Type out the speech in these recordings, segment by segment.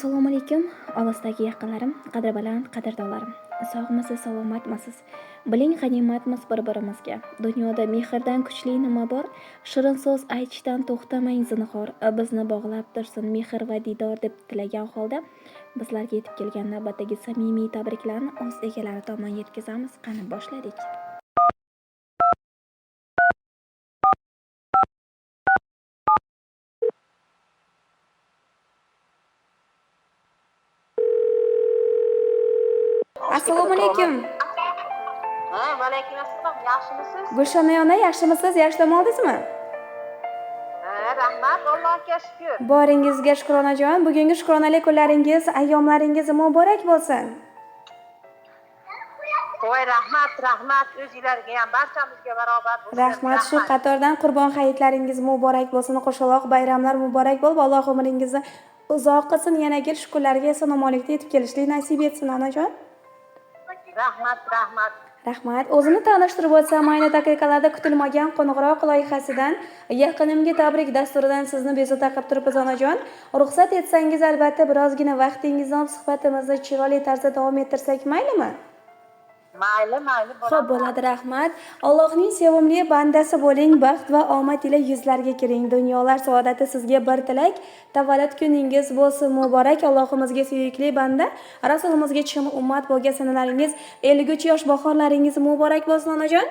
Assalomu alaykum, olisdagi yaqinlarim, qadri baland qadrdonlarim. Sog'misiz, salomatmisiz? Biling, g'animatmiz bir-birimizga. Dunyoda mehrdan kuchli nima bor? Shirin so'z aytishdan to'xtamang zinhor. Bizni bog'lab tursin mehr va diydor deb tilagan holda bizlarga yetib kelgan navbatdagi samimiy tabriklarni o'z egalari tomon yetkazamiz. Qani, boshladik. Assalomu alaykum. Ha, vaalaykum assalom. Yaxshimisiz? Gulshona ona, yaxshimisiz? Yaxshi dam oldingizmi? Ha, rahmat, Allohga shukr. Boringizga shukur, onajon. Bugungi shukronalik kunlaringiz, ayyomlaringiz muborak bo'lsin. Voy, rahmat, rahmat. O'zinglarga ham, barchamizga barobar bo'lsin. Rahmat. Shu qatordan Qurbon hayitlaringiz muborak bo'lsin, qo'shaloq bayramlar muborak bo'lib, Alloh umringizni uzoq qilsin, yana yil shu kunlarga eson omonlikda yetib kelishlik nasib etsin, onajon. Rahmat, rahmat. Rahmat. O'zimni tanishtirib o'tsam, ayni daqiqalarda kutilmagan qo'ng'iroq loyihasidan yaqinimga tabrik dasturidan sizni bezovta qilib turibmiz, onajon. Ruxsat etsangiz, albatta birozgina vaqtingizni olib suhbatimizni chiroyli tarzda davom ettirsak maylimi? Mayli, mayli. Xo'p, bo'ladi, rahmat. Allohning sevimli bandasi bo'ling, baxt va omad ila yuzlarga kiring. Dunyolar saodati sizga bir tilak. Tavallud kuningiz bo'lsin muborak. Allohimizga suyukli banda, Rasulimizga chin ummat bo'lgan sanalaringiz 53 yosh bahorlaringiz muborak bo'lsin, onajon.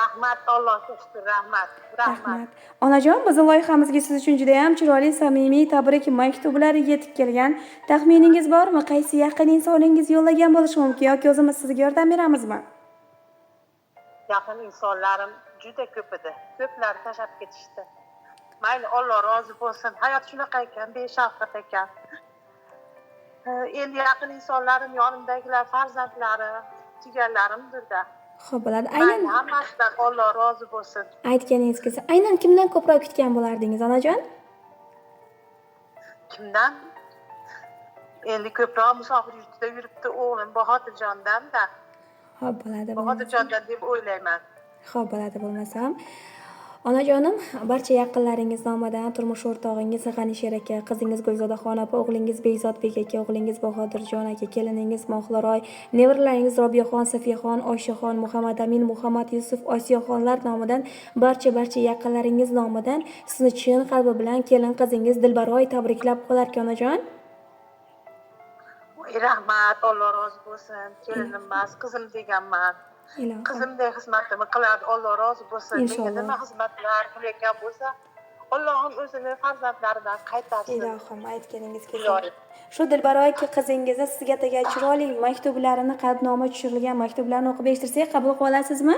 Rahmat, Allohga shukr, rahmat. Rahmat. Rahmat. Onajon, bizning loyihamizga siz uchun juda ham chiroyli samimiy tabrik maktublari yetib kelgan. Taxminingiz bormi, qaysi yaqin insoningiz yo'llagan bo'lishi mumkin yoki o'zimiz sizga yordam beramizmi? Yaqin insonlarim juda ko'p edi. Ko'plari tashlab ketishdi. Mayli, Alloh rozi bo'lsin. Hayot shunaqa ekan, beshafqat ekan. Endi yaqin insonlarim, yonimdagilar, farzandlarim, jigarlarimdir-da. Xo'p, bo'ladi. Mayli, Aynan hammasidan Alloh rozi bo'lsin. aytganingiz kelsa, aynan kimdan ko'proq kutgan bo'lardingiz, onajon? Kimdan? Endi ko'proq musofir yurtida yuribdi o'g'lim Bahodirjondan-da. Xo'p, bo'ladi. Bo'lmasa. Bahodirjondan deb o'ylayman. Xo'p, bo'ladi, bo'lmasam. Onajonim, barcha yaqinlaringiz nomidan turmush o'rtog'ingiz G'anisher aka, qizingiz Gulzodaxon opa, o'g'lingiz Bekzodbek aka, o'g'lingiz Bahodirjon aka, keliningiz Mohliroy, nevaralaringiz Robiyaxon, Safiyaxon, Oyshaxon, Muhammad Amin, Muhammad Yusuf, Osiyoxonlar nomidan barcha yaqinlaringiz nomidan sizni chin qalbi bilan kelin qizingiz Dilbaroy tabriklab qolarkan, onajon. Voy, rahmat, Alloh rozi bo'lsin. Kelinim emas, qizim deganman. Ilohim. Qizimday xizmatimni qiladi, Alloh rozi bo'lsin. Menga Inshaalloh. nima xizmatlar qilayotgan bo'lsa, Allohim o'zini farzandlaridan qaytarsin. Ilohim, aytganingiz kelsin. Iloyim. Shu Dilbaroy qizingizni sizga tegan chiroyli maktublarini, qalbnoma tushirilgan maktublarni o'qib eshittirsak, qabul qila olasizmi?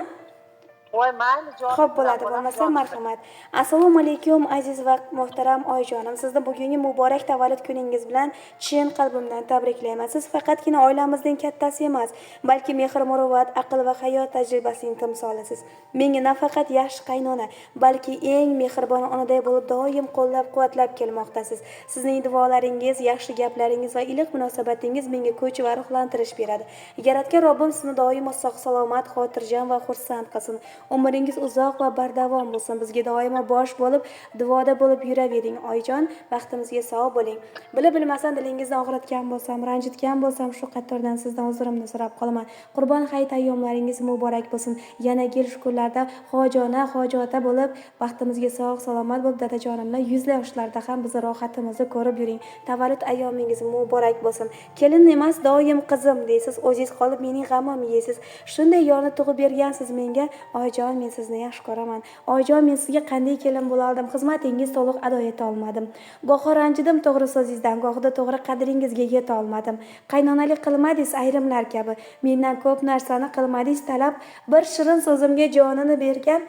Voy, mayli, jonim. Xo'p, bo'ladi, bolam, bo'lmasa jonim. Marhamat. Assalomu alaykum, aziz va muhtaram oyijonim. Sizni bugungi muborak tavallud kuningiz bilan chin qalbimdan tabriklayman. Siz faqatgina oilamizning kattasi emas, balki mehr-muruvvat, aql va hayot tajribasining timsolisiz. Menga nafaqat yaxshi qaynona, balki eng mehribon onaday bo'lib doim qo'llab-quvvatlab kelmoqdasiz. Sizning duolaringiz, yaxshi gaplaringiz va iliq munosabatingiz menga kuch va ruhlantirish beradi. Yaratgan Robbim sizni doimo sog' salomat, xotirjam va xursand qilsin. Umringiz uzoq va bardavom bo'lsin. Bizga doimo bosh bo'lib, duoda bo'lib yuravering, oyijon. Baxtimizga sog' bo'ling. Bilib bilmasdan dilingizni og'ritgan bo'lsam, ranjitgan bo'lsam, shu qatordan sizdan uzrimni so'rab qolaman. Qurbon hayit ayyomlaringiz muborak bo'lsin. Yana yil shu kunlarda hojona, hoji ota bo'lib, baxtimizga sog' salomat bo'lib, dadajonimlar yuzli yoshlarda ham bizni rohatimizni ko'rib yuring. Tavallud ayyomingiz muborak bo'lsin. Kelin emas, doim qizim deysiz, o'zingiz qolib mening g'amim yeysiz. Shunday yorni tug'ib bergansiz menga, oyijon, men sizni yaxshi ko'raman. Oyijon, men sizga qanday kelin bo'la oldim? Xizmatingiz to'liq ado eta olmadim. Goho ranjidim to'g'ri so'zingizdan, gohida to'g'ri qadringizga yeta olmadim. Qaynonalik qilmadingiz ayrimlar kabi. Mendan ko'p narsani qilmadingiz talab. Bir shirin so'zimga jonini bergan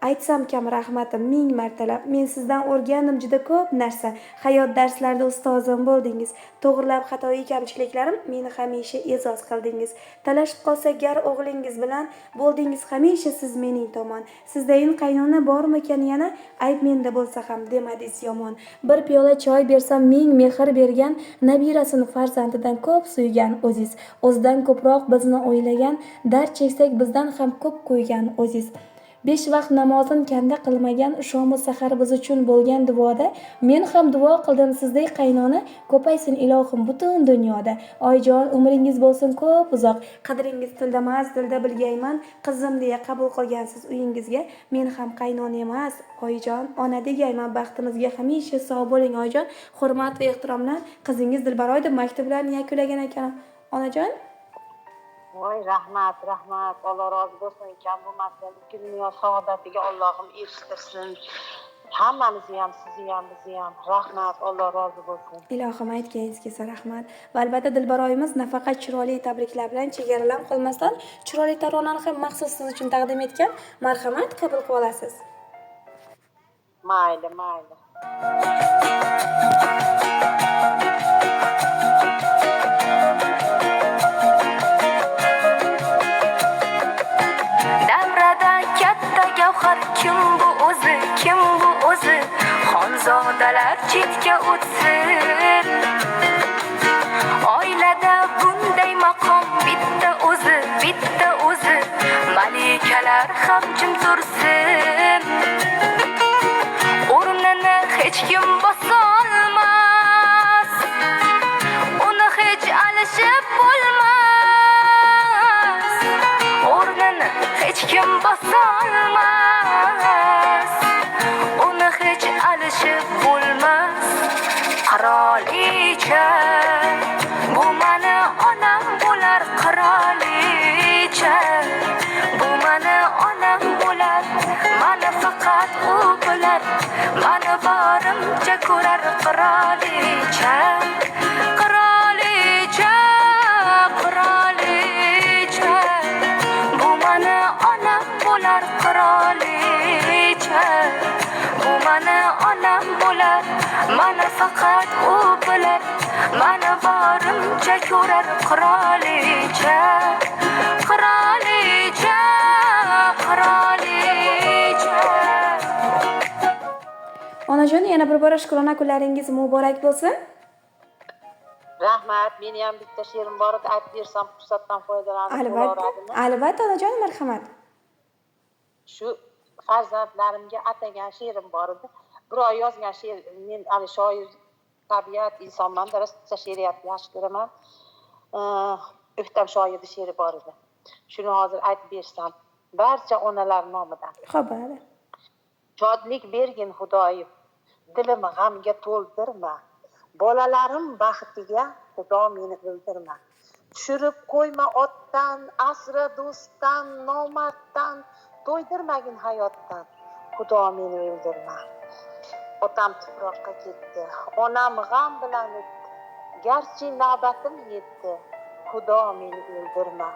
aytsam kam rahmatim ming martalab. Men sizdan o'rgandim juda ko'p narsa. Hayot darslarida ustozim bo'ldingiz. To'g'rilab xatoyi kamchiliklarim meni hamisha e'zoz qildingiz. Talashib qolsak gar o'g'lingiz bilan bo'ldingiz hamisha siz mening tomon. Sizdayin qaynona bormikan yana, ayb menda bo'lsa ham demadingiz yomon. Bir piyola choy bersam ming mehr bergan, nabirasini farzandidan ko'p suygan o'ziz. O'zidan ko'proq bizni o'ylagan, dard cheksak bizdan ham ko'p kuygan o'ziz. 5 vaqt namozin kanda qilmagan, shomu sahar biz uchun bo'lgan duoda. Men ham duo qildim sizdek qaynona ko'paysin ilohim butun dunyoda. Oyijon, umringiz bo'lsin ko'p uzoq, qadringiz tilda emas dilda bilgayman. Qizim deya qabul qilgansiz uyingizga, men ham qaynona emas oyijon, ona degayman. Baxtimizga hamisha sog' bo'ling oyijon. Hurmat va ehtirom bilan qizingiz Dilbaroy deb maktublarni yakunlagan ekan onajon. Voy, rahmat, rahmat. Alloh rozi bo'lsin, kam bo'lmasin. Ikki dunyo saodatiga Allohim erishtirsin. Hammamizni ham, sizni ham, bizni ham. Rahmat, Alloh rozi bo'lsin. Ilohim, aytganingiz kelsa, rahmat. Va albatta Dilbaroyimiz nafaqat chiroyli tabriklar bilan chegaralanib qolmasdan, chiroyli taronani ham maxsus siz uchun taqdim etgan. Marhamat, qabul qilib olasiz. Mayli, mayli. Davrada katta gavhar kim bu o'zi, kim bu o'zi? Xonzodalar chetga o'tsin. Oilada bunday maqom bitta o'zi, bitta o'zi. Malikalar ham jim tursin. O'rnini hech kim bosolmas, uni hech alishib bo'lmas. O'rnini hech kim bosolmas, uni hech alishib bo'lmas. Qirolicha, bu mani onam bo'lar. Qirolicha, bu mani onam bo'lar. Mani faqat u bilar, mani borimcha ko'rar. Qirolicha, qirolicha, qirolicha, bu mani onam bo'lar. Qirolicha, bu mani onam bo'lar. Mani faqat u bilar, mani borimcha ko'rar. Qirolicha, qirolicha, qirolicha. Onajon, yana bir bora shukrona kunlaringiz muborak bo'lsin. Rahmat. Meni ham bitta she'rim bor edi, aytib bersam, fursatdan foydalanib Albatta, bo'laveradimi? albatta onajon, marhamat. Shu farzandlarimga atagan she'rim bor edi. Bir oy yozgan she'r, men hali shoir tabiat insonman, rosa she'riyatni yaxshi ko'raman. O'ktam shoirni she'ri bor edi. Shuni hozir aytib bersam, barcha onalar nomidan. Xo'p, bo'ladi. Shodlik bergin Xudoyim, dilim g'amga to'ldirma. Bolalarim baxtiga Xudo meni o'ldirma. Tushirib qo'yma otdan, asra do'stdan, nomarddan, to'ydirmagin hayotdan. Xudo meni o'ldirma. Otam tuproqqa ketdi, onam g'am bilan o'tdi. Garchi navbatim yetdi, Xudo meni o'ldirma.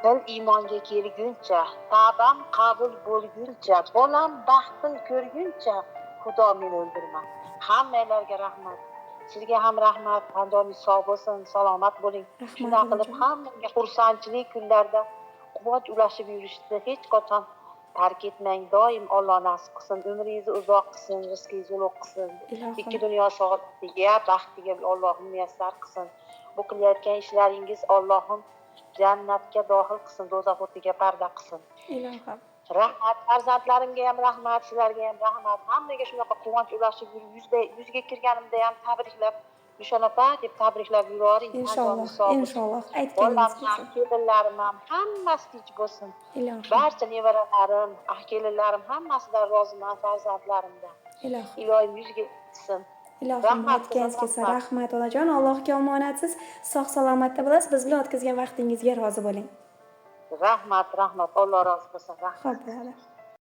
Til iymonga kelguncha, tavbam qabul bo'lguncha, bolam baxtin ko'rguncha, Xudo meni o'ldirma. Hammanglarga rahmat. Sizga ham rahmat. Joningiz sog' bo'lsin, salomat bo'ling. Rahmat, Shunday qilib onajon. hammaga xursandchilik kunlarda quvonch ulashib yurishni hech qachon tark etmang. Doim Alloh nasib qilsin, umringizni uzoq qilsin, rizqingizni ulug' qilsin. Ilohim. Ikki dunyo saodatiga, baxtiga Allohim muyassar qilsin. Bu qilayotgan ishlaringiz Allohim jannatga dohil qilsin, do'zax o'tiga parda qilsin. Ilohim. Rahmat, farzandlarimga ham rahmat, sizlarga ham rahmat. Hammaga shunaqa quvonch ulashib yurib, yuzga kirganimda ham tabriklab, Nishon opa deb tabriklab yuravering. Inshaalloh, Joningiz sog' bo'lsin. inshaalloh. Aytganingiz Bolam ham, kelsin. kelinlarim ham hammasi tinch bo'lsin. Ilohim. Barcha nevaralarim, kelinlarim hammasidan roziman, farzandlarimdan. Ilohim. Iloyim yuzga yetsin. Ilohim, Rahmat, aytganingiz kelsin. rahmat. Rahmat onajon, Allohga omonatsiz. Sog' salomatda bo'lasiz. Biz bilan o'tkazgan vaqtingizga rozi bo'ling. Rahmat, rahmat. Alloh rozi bo'lsin. Rahmat. Xo'p, bo'ladi.